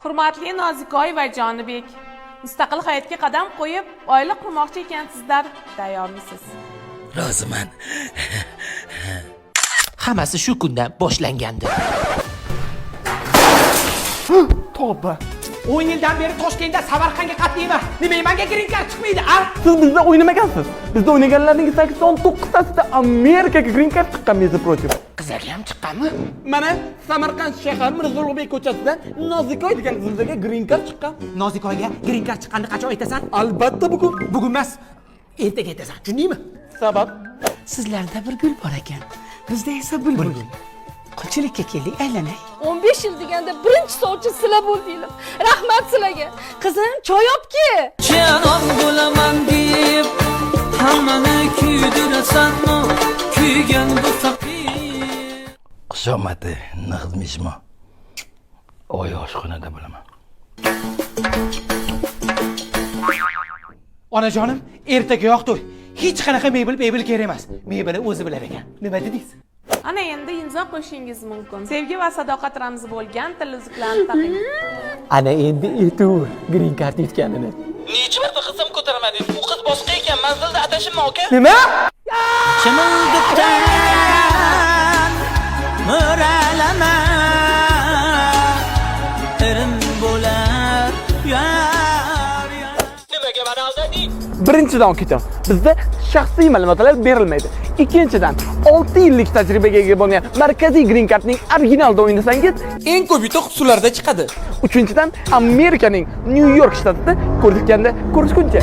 Hurmatli Nozikoy va Jonibek, mustaqil hayotga qadam qo'yib, oila qurmoqchi ekansizlar, tayyormisiz? Roziman. Hammasi shu kundan boshlangandi. Tavba. 10 yildan beri Toshkentda, Samarqandga qatnayman. Nima, menga green card chiqmaydi, a? Siz bizda o'ynamagansiz. Bizda o'ynaganlarning 89 tasida Amerikaga green card chiqqan, между прочим. Qizlarga ham chiqqanmi? Mana, Samarqand shahar, Mirzo Ulug'bek ko'chasidan Nozikoy degan qizimizga green card chiqqan. Nozikoyga green card chiqqanini qachon aytasan? Albatta, bugun. Bugun emas, ertaga aytasan. Tushundingmi? Sabab? Sizlarda bir gul bor ekan, bizda esa bulbul. Qulchilikka keldik, aylanay. 15 yil deganda birinchi sovchi sizlar bo'ldinglar. Rahmat sizlarga. Qizim, choy olib kel. Kenan bo'laman deb hammani kuydirasanmi, kuygan bu faqir. Xushomadi nig'mishmi? Oy, oshxonada bo'laman. Onajonim, ertagayoq to'y. Hech qanaqa mebel mebel kerak emas. Mebeli o'zi bilar ekan. Nima dedingiz? Ana endi imzo qo'yishingiz mumkin. Sevgi va sadoqat ramzi bo'lgan tilla uzuklarni taqing. Ana endi aytaver green card yutganini. Necha marta qilsam ko'tarmadingiz. U qiz boshqa ekan, manzilda adashibman, aka. Nima? Chimildiqdan mo'ralama, irim bo'lar yor yor. Nimaga meni aldading? Birinchidan, okajon, bizda shaxsiy ma'lumotlar berilmaydi. Ikkinchidan, 6 yillik tajribaga ega bo'lgan markaziy green cardning originalida o'ynasangiz, Eng ko'p yutuq shularda chiqadi. Uchinchidan, Amerikaning Nyu York shtatida ko'rishganda ko'rishguncha.